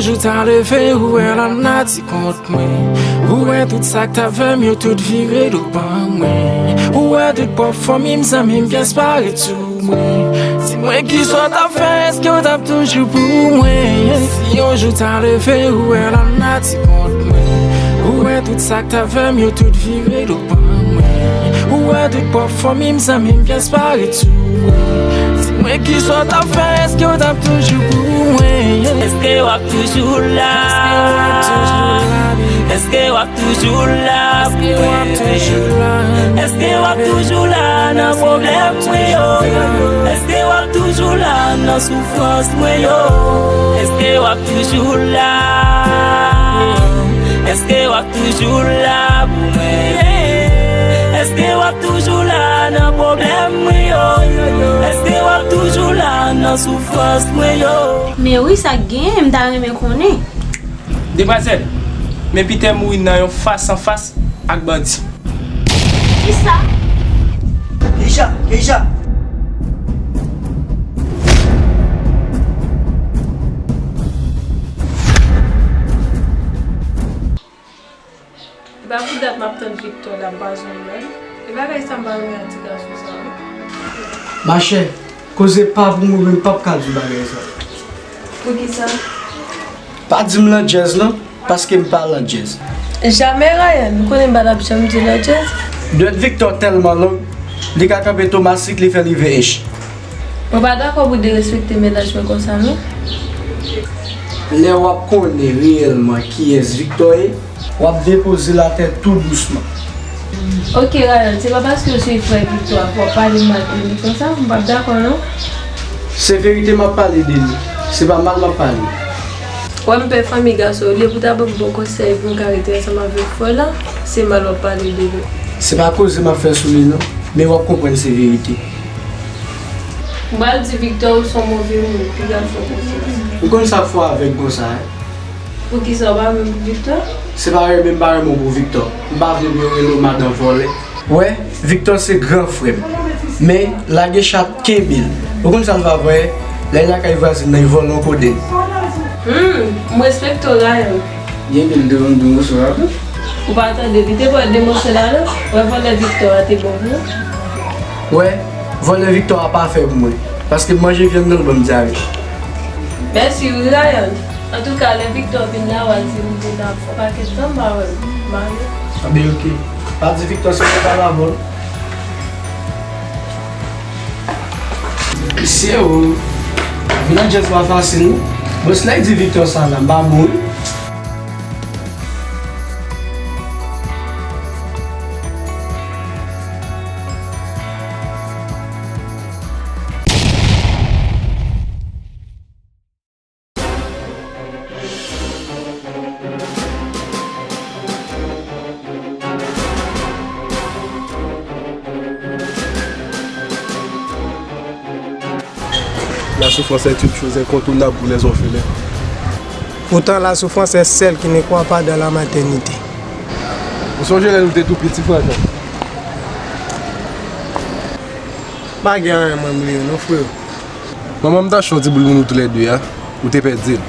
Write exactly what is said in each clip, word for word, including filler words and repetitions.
Jou ta leve, ou wè lanati kont mwen. Ou wè tout sa k t ap fè m, yo tout vire do ban mwen. Ou wè tout pwòp fanmi m, zanmi m, pyès pa ret sou mwen. Di mwen kisa w t ap fè, èske w t ap toujou pou mwen? Si yon jou ta leve, ou wè lanati kont mwen. Ou wè tout sa k t ap fè m, yo tout vire do ban mwen. Ou wè tout pwòp fanmi m, zanmi m, pyès pa ret sou mwen. Di mwen kisa w t ap fè, èske w t ap toujou pou mwen? Èske w ap toujou la? Èske w ap toujou la pou mwen? Èske w ap toujou la nan pwoblèm mwen yo? Èske w ap toujou la nan soufrans mwen yo? Èske w ap toujou la? Èske w ap toujou la pou mwen? Èske w ap toujou la nan pwoblèm mwen yo? Èske w ap toujou la nan soufrans mwen yo? Men wi, sa k genyen, m ta renmen konnen. Demwazèl, men Pitè mouri nan yon fas an fas ak bandi. Kisa? Keisha, Keisha! E pa pou dat m ap tann Victor la, m pa janm wè l. E bagay sa m pa renmen ak ti gason sa, wi. Machè, koze pa pou mwen, men m p ap ka di w bagay sa. Poukisa? Pa di m landjèz non, paske m pa landjèz. Jamè, Ryan, ou konnen m pa t ap janm di landjèz. Dwèt Victor tèlman long, li ka kanpe Thomas Sik, li fè l rive ench. Mwen pa dakò pou derespekte mennaj mwen konsa non. Lè w ap konnen reyèlman kiyès Victor ye, w ap depoze l atè tou dousman. Oke, Ryan, se pa paske w se frè Victor a pou w ap pale mal de li konsa, m p ap dakò non. Se verite m ap pale de li, se pa mal m ap pale. Wè m pè fanmi gason, olye pou w ta ban m bon konsèy pou m ka rete ansanm avèk frè w la, se mal w ap pale de li. Se pa koze m ap fè sou li non, men w ap konprann se verite. M pral di Victor ou se yon move moun, piga l fè w konfyans. Ou konn sa k fè w avèg konsa, en? Poukisa w pa renmen pou Victor? Se pa renmen m pa renmen w pou Victor. M pa vle pou yo rele w madan vòlè. Wè, Victor se gran frè m. Men, lage chat, kenbe l. Ou konn sa l va fè? Lè l lakay vwazin nan, l vòlè yon kodenn. Hmm, m respekte w, Ryan. Byen, byen, de, de moso la tou. Ou pa tande, li te pral de moso la non. Wè, vòlè Victor a te bon pou ou. Wè, vòlè Victor a pafè pou mwen. Paske m manje vyann nan, l ban m dyare. Mèsi wi, Ryan. Antouka, lè Victor vin la, w a di m vin ap fè pakèt tan, m pa wè l. M ale. Anben, oke. Pa di Victor se mwen k al avè w. Mesye o, vin nan djèz pa fasil non. Bon, si nèg di Victor sa la, m pa bon wi. La souffrance est une chose incontournable pour les orphelins. Pourtant, la souffrance est celle qui ne croit pas dans la maternité. Ou sonje lè nou te tou piti, Franchman? Pa gen anyen mwen bliye non, freo. Manman m t achte yon ti boul pou nou toulède a, ou te pèdi l.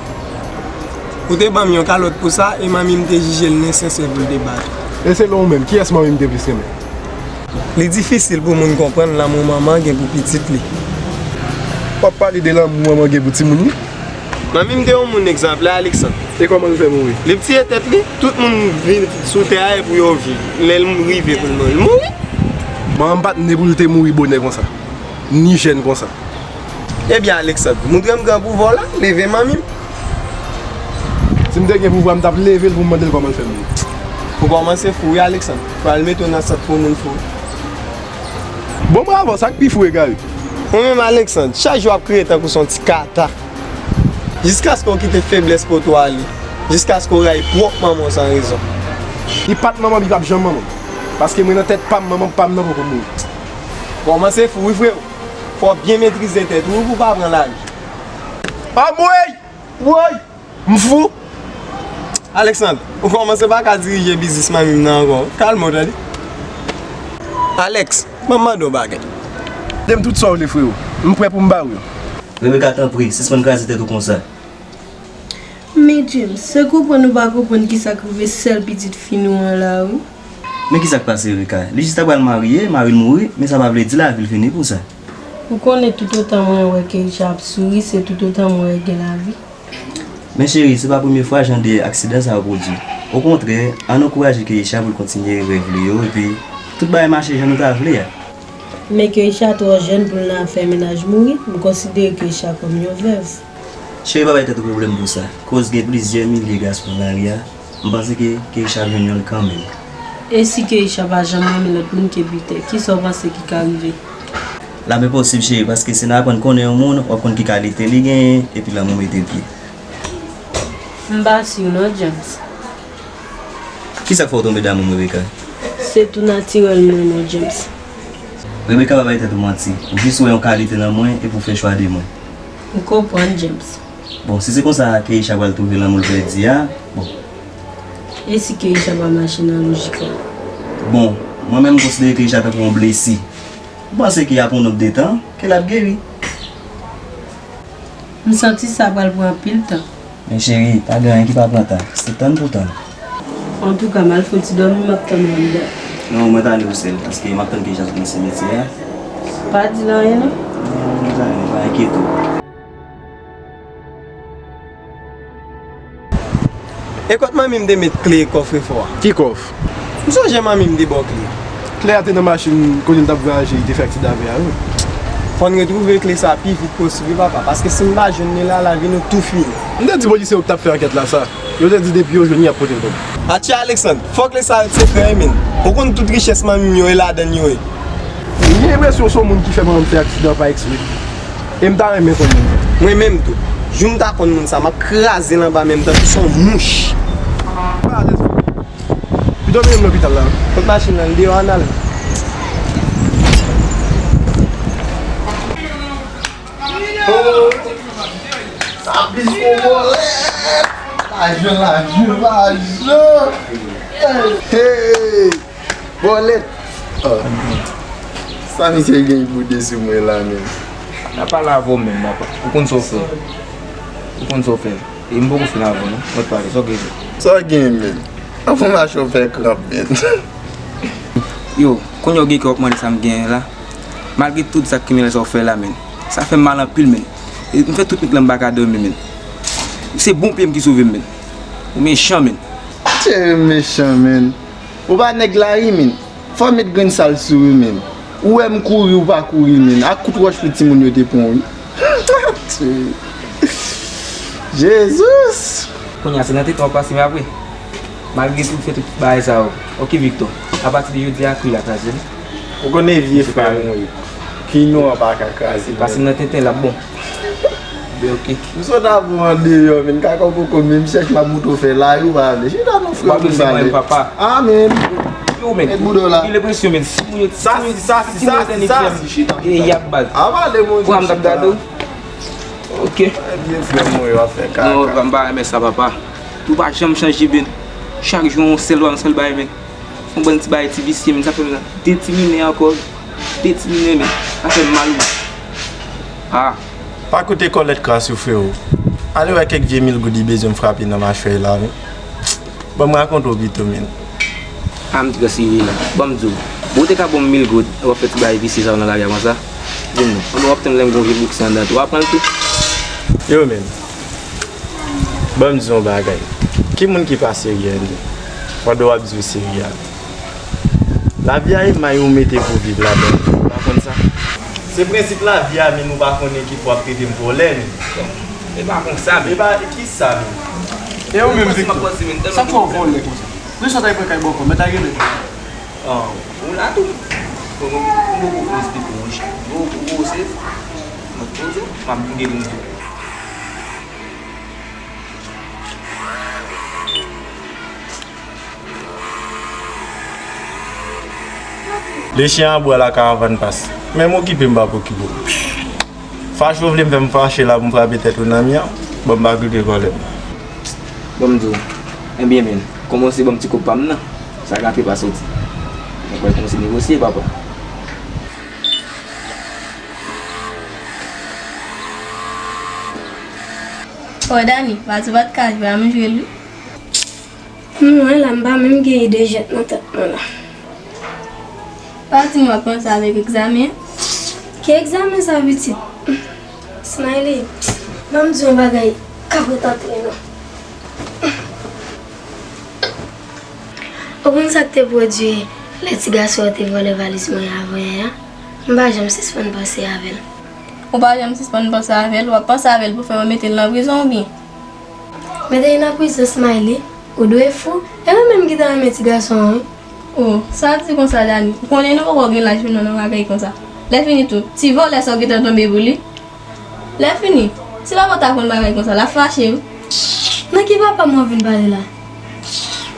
Ou te ban m yon kalòt pou sa, e manmi m te jije l nesesè pou l te ba l. E selon ou menm, kiyès manmi m te plis renmen? Li difisil pou moun konprann lanmou manman gen pou pitit li. W ap pale de lanmou manman gen pou timoun li? Manmi m te yon moun egzanplè, Alexandre. E kòman l fè mouri? Li tiye tèt li, tout moun vin sou tè a e pou yo viv. Lè l rive pou l mouri, l mouri. Manman m pa t ne pou l te mouri bonè konsa, ni jèn konsa. Ebyen, Alexandre, moutre m gran pouvwa w la, leve manmi m. Si m te gen pouvwa, m t ap leve l pou m mande l kòman l fè mouri. Ou kòmanse fou wi, Alexandre. Pral mete w nan sant pou moun fou. Bon, bravo, sa k pi fou egare. Ou menm, Alexandre, chak jou w ap kriye tankou se yon ti kata. Jiskaske w kite feblès pote w ale. Jiskaske w rayi pwòp manman w san rezon. Li pa t manman m, li p ap janm manman m. Paske mwen nan tèt pa m, manman pa m nan poko mouri. Kòmanse fou wi, freo. Fò w byen metrize tèt ou wi pou w pa pran lari. Anmwey! Woy! M fou! Alexandre, ou kòmanse pa ka dirije biznis manmi m nan ankò. Kalme w, tande. Alex, ban m mande w yon bagay. Di m tout sa w vle, freo. M prè pou m ba w yo. Rebecca, tanpri, sispann kraze tèt ou konsa. M Men James, se konprann ou pa konprann kisa k rive sèl pitit fi nou an la wi. Men kisa k pase Erika? Li jis ta pral marye, mari l mouri, men sa pa vle di lavi l fini pou sa. Ou konnen toutotan mwen wè Keisha ap souri, se toutotan mwen wè gen lavi. Men cheri, se pa premye fwa jan de aksidan sa yo pwodui. Okontrè, ann ankouraje Keisha pou l kontinye rèv li yo, epi tout bagay mache jan nou ta vle a. Men Keisha twò jèn pou l nan afè mennaj mouri, m konsidere Keisha kòm yon vèv. Cheri, pa bay tèt ou pwoblèm pou sa. Koz gen plizyè milye gason nan lari a, m panse ke Keisha ap jwenn yonn kanmenm. E si Keisha pa janm renmen lòt moun ke Peter, kisa w panse ki ka rive? L ap enposib, cheri, paske si n aprann konnen yon moun, w ap konn ki kalite li genyen, epi lanmou mete pye. M pa si non, James. Kisa k fè w tonbe damou m, Rebecca? Se tou natirèl m renmen w, James. Rebecca, pa bay tèt ou manti. Ou jis wè yon kalite nan mwen epi w fè chwa de mwen. M konprann, James. Bon, si se konsa Keisha pral twouve lanmou l pèdi a, bon. E si Keisha pa mache nan lojik la? Bon, mwen menm m konsidere Keisha tankou yon blesi. M panse ke apre yon nòt de tan, ke l ap geri. M santi sa pral pran anpil tan. Men cheri, pa gen anyen ki pa pran tan. Se tann pou tann. Antouka, m al fè yon ti dòmi, m ap tann ou anndan. Non, mwen t ale ou sèl, paske m ap tann Keisha sot nan simetyè a. Pa di l anyen, non. Non, mezanmi, pa enkyete w. E kot manmi m te met kle kòfrefò a? Ki kòf? M sonje manmi m te ba w kle a. Kle a te nan machin kote n t ap vwayaje, li te fè aksidan avè a, wi. Fò n retwouve kle sa a pi vit posib, wi, papa, paske si n pa jwenn li la, lavi nou tou fini. M te di polisye yo ki t ap fè ankèt la sa. Yo te di depi yo jwenn li, y ap pote l ban m. Atchè Alexandre, fò kle sa a ret sekrè, wi, men. Ou konn tout richès manmi m yo, e ladan l yo ye. M gen enpresyon se yon moun ki fè manman m fè aksidan pa eksprè. E m ta renmen konn moun sa. Mwen menm tou. Jou m ta konn moun sa, m ap kraze l anba men m tankou se yon mouch. Pa alèz, Fouki. Pito mennen m lopital la. Kot machin nan, l deyò, ann ale. Oh, sa plis pou vòlè. Lajan, lajan, lajan. Hey, hey. Bòlèt! Oh. Sa misye gen pou de sou mwen la menm? N ap pale avè w menm, papa. Ou konn sa w fè. Ou konn sa w fè. E m poko fin avè w, non. Mwen t pale. Sa w gen fè? Sa w gen, menm? Anfòmasyon fè kranp, menm. Yo, kounye a w gen kè w ap mande sa m genyen la. Malgre tout zak kriminèl sa w fè la, menm. Sa fè m mal anpil, menm. E m fè tout nwit lan m pa ka dòmi, menm. Se bon pye m ki sove m, menm. Ou mechan, menm. Tchè, mechan, menm. Ou pa nèg lari, menm. Fò w met grenn sal sou ou, menm. Ou wè m kouri, ou pa kouri, menm. Ak kout wòch pou timoun yo te pran w, wi. Jesus! Kounye a, se nan tenten w ap pase m apre. Malgre tout, fè tout bagay sa yo. Ok, Victor. Apati de jodi a, kri a kraze, wi. Ou konnen vye frè m, wi. Kri nou an pa ka kraze. Pase m nan tenten, l ap bon. Be, ok. M sot avè w andeyò, men kaka w poko menm chèche m ap moute w fè la, ou pa vle. Chita non, frè m, pale. Amen. Yo, men. Met bouda w la. Gen enpresyon, men, si moun yo, sa, si, sa, si, sa, si, chita. E y ap baz. A pale, mon Dieu, chita. Pran m t ap gade w. Ok. Ebyen, frè m, yo ap fè kaka. Non, m pa renmen sa, papa. Ou pa janm chanje, men. Chak jou, yon sèl, yon sèl bagay, men. Yon bann ti bagay ti visye, men sa fè m detimine ankò. Detimine, men. Sa fè m mal, wi. Ah. Pa koute kòlèt kras ou, frewo. Ale wè kèk vye mil goud li bezwen m frape nan machwè l la, men. Ban m rakonte w pito, men. Ah, m trans rive la. Ban m di w. Bon, ou te ka ban m mil goud, w ap fè ti bagay visye sa yo nan lari a konsa. Vin non. Anben w ap tann lè m gon vye bouksen anndan tou. W ap pran l tou. Yo, men. Ban m di w yon bagay. Ki moun ki pa serye, men? Pandan w ap di w serye a. Lavi a e may ou mete pou viv ladan l. Ou pa konn sa? Se prensip lavi a, men nou pa konnen ki fwa w ap trete m vòlè, men. E pa konsa, men. E pa, e kisa, men? E ou menm, Victor? Sa k fè w vòlè konsa? Men sa w ta pran kay bòkò, mèt la rele. Ah, ou la tou. Bon, bon, bon, bon, bon, esplike w, monchè. Bon, bon, bon, se, mwen poze, m ap boude pou m di w. Lechen an bwè la karavàn pas. Men m okipe m p ap okipe w. Fache w vle m fè m fache la pou m frape tèt ou nan mi an. Bon, m pa kriye kòlè m. Bon, m di w. Ebyen, men, kòmanse ban m ti kòb pa m nan. Sa gate pa soti. Mwen pral kòmanse negosye, papa. O Dani, pa di w pa t ka jwe a, m jwe l wi. Mwen la, m pa menm gen ide jèt nan tèt mwen la. Pa di m w ap panse avèk egzamen. Ki egzamen sa, pitit? Smiley, ban m di w yon bagay k ap ret antre nou. Ou konn sa k te pwodui lè ti gason an te vòlè valiz mwen avanyè a? M pa janm sispann panse avè l. Ou pa janm sispann panse avè l? W ap panse avè l pou fè yo mete l nan prizon oubyen? Mete l nan prizon, Smiley? Ou dwe fou. E mwen menm ki ta renmen ti gason an, wi. O, sa w ap di konsa, Dani? Ou konnen nou poko gen laj pou nou nan bagay konsa. Lèfini tou, ti vòlè sa w gentan tonbe pou li. Lèfini, si papa w ta konn bagay konsa, l ap fache, wi. Nan ki papa m w ap vin pale la?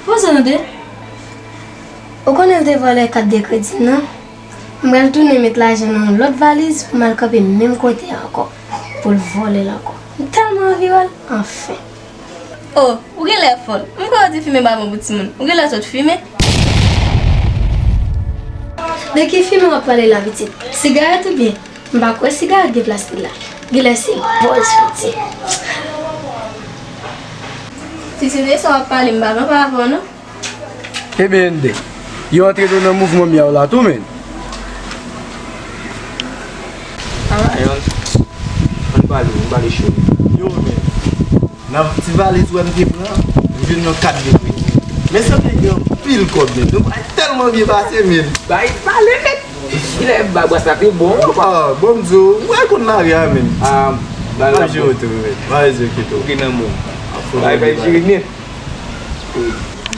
Poze tande. Ou konnen l te vòlè kat de kredi m nan? M pral tounen met lajan nan yon lòt valiz pou m al kanpe menm kote a ankò, pou l vòlè l ankò. M tèlman anvi wè l, anfen. O, ou genlè fòl. M kwè yo di fimen pa bon pou timoun. Ou genlè sot fimen. De ki fimen w ap pale la, pitit? Sigarèt oubyen? M pa kwè sigarèt gen plastik la. Genlè se bòz, pitit. Si se de sa w ap pale, m pa pran pa avè w non. Ebyen, N D, yo antre tou nan mouvman myaw la tou, men. Alright, ann pale, ann pale cho. Yo, men, nan ti valiz wè m te pran, m jwenn yon kat de kredi. Men sa te gen anpil kòb, men. Nou bay tèlman byen pase, men. Bay pale, men. Kilè ba bras la te bon, papa? Ah, bon, m di w, mwen konn mari a, men. Ah, ba la jere tou, men. Mari jere tou. Ou gen nan men w. Bay, bay jere nèt.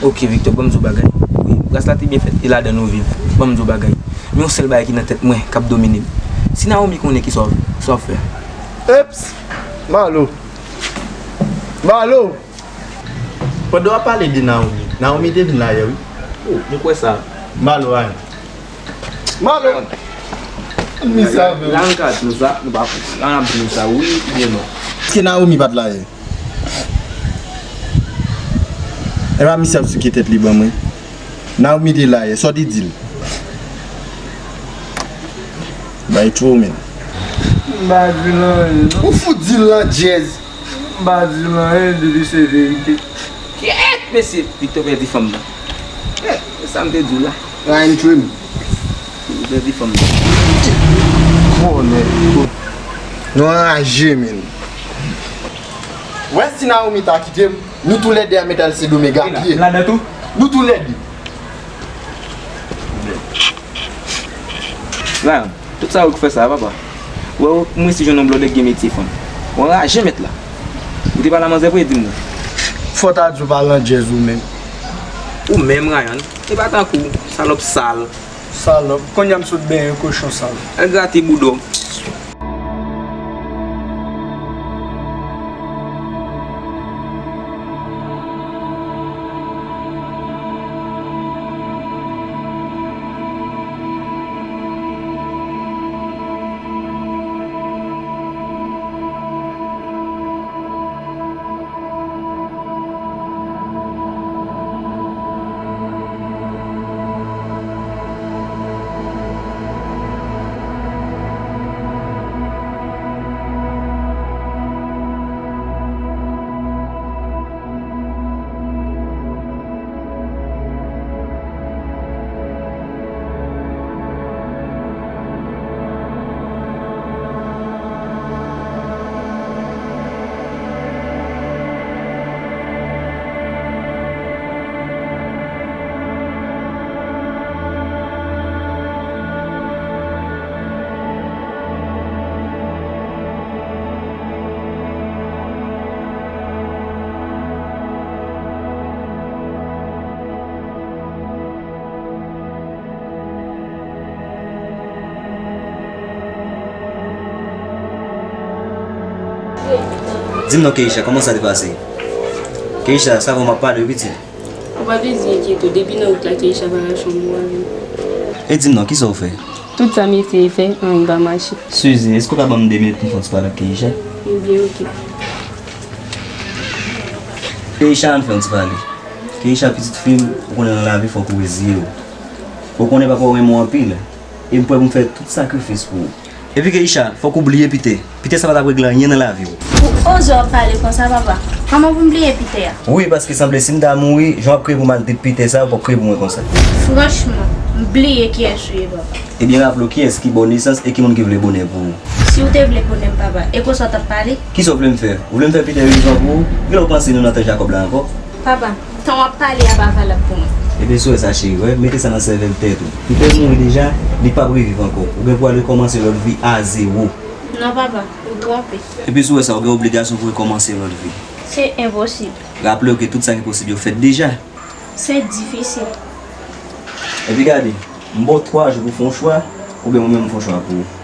Ok, Victor, ban m di w bagay. Wi, bras la te byen fèt, e ladan nou viv. Ban m di w bagay. Men yon sèl bagay ki nan tèt mwen, k ap domine m. Si Naomi konnen, kisa w, kisa w ap fè? Eps! Malo! Malo! Pandan w ap pale de Naomi, Naomi te vin la yè, wi. O, m kwè sa. Malo, a. Malo! Misye avè w. La, nou ka di nou sa, nou pa, la, n ap di nou sa, wi oubyen non. Èske Naomi pa t la yè? Epa misye ap souke tèt li ban mwen. Naomi te la yè, sa w te di l? Bay trou, men. M pa di l anyen, non. Ou fout di l nan djèz. M pa di l anyen depi se verite. Kyèt, mesye, Victor pèdi fanm nan. Kyèt, se sa m te di w la. Ryan Trim. Li pèdi fanm nan. Bonè. Nou anraje, men. Wè si Naomi ta kite m, nou toulède a met al Sendomeng a pye. Ladan tou? Nou toulède. Ryan, tout sa yo k fè sa, papa. Wè, w mwen si jwenn yon blòdè k gen metye fanm. Ou anraje mèt la. Ou te pale a manzè vre, di m non. Fò w ta di w pa landjèz ou menm. Ou menm, Ryan. E pa tankou w, salòp sal. Salòp. Kounye a m sot benyen kochon sal. Al grate bouda w. Di m non, Keisha, kòman sa te pase? Keisha, sa fè w m ap pale wi, pitit. Ou pa bezwen enkyete w, depi nan wout la, Keisha pa rache yon mo avè m. E di m non, kisa w fè? Tout sa m eseye fè, anyen pa mache. Suzy, èske w ka ban m de minit pou m fè yon ti pale ak Keisha? Ebyen, oke. Keisha, ann fè yon ti pale. Keisha, pitit fi m, ou konnen nan lavi fòk ou reziye w. Ou konnen papa w renmen w anpil. E m prè pou m fè tout sakrifis pou ou. Epi Keisha, fòk ou bliye Peter. Peter sa pa t ap regle anyen nan lavi w. Oze w ap pale konsa, papa. Kòman pou m bliye Piter a? Wi, paske sanble si m ta mouri, jan w ap kriye pou maltrit Piter sa, ou p ap kriye pou mwen konsa. Franchman, m bliye kiyès ou ye, papa. Ebyen, raple w kiyès ki ba w nesans e ki moun ki vle bonè pou ou. Si w te vle bonè m, papa, e konsa w t ap pale? Kisa w vle m fè? Ou vle m fè Piter vivan pou ou? Kilè w panse nou nan tan Jakòb la ankò? Papa, tan w ap pale a pa valab pou mwen. Ebyen, si w wè sa, cheri, wè, mete sa nan sèvèl tèt ou. Piter mouri deja, li p ap reviv ankò. Ou gen pou al rekòmanse lòt vi a zewo. Non, papa, ou twonpe. Epi si w wè sa, ou gen obligasyon pou rekòmanse lòt vi. Se enposib. Raple w ke tout sa ki posib yo fèt deja. Se difisil. Epi gade, m ba w twa jou pou w fè yon chwa, oubyen mwen menm m fè yon chwa pou ou.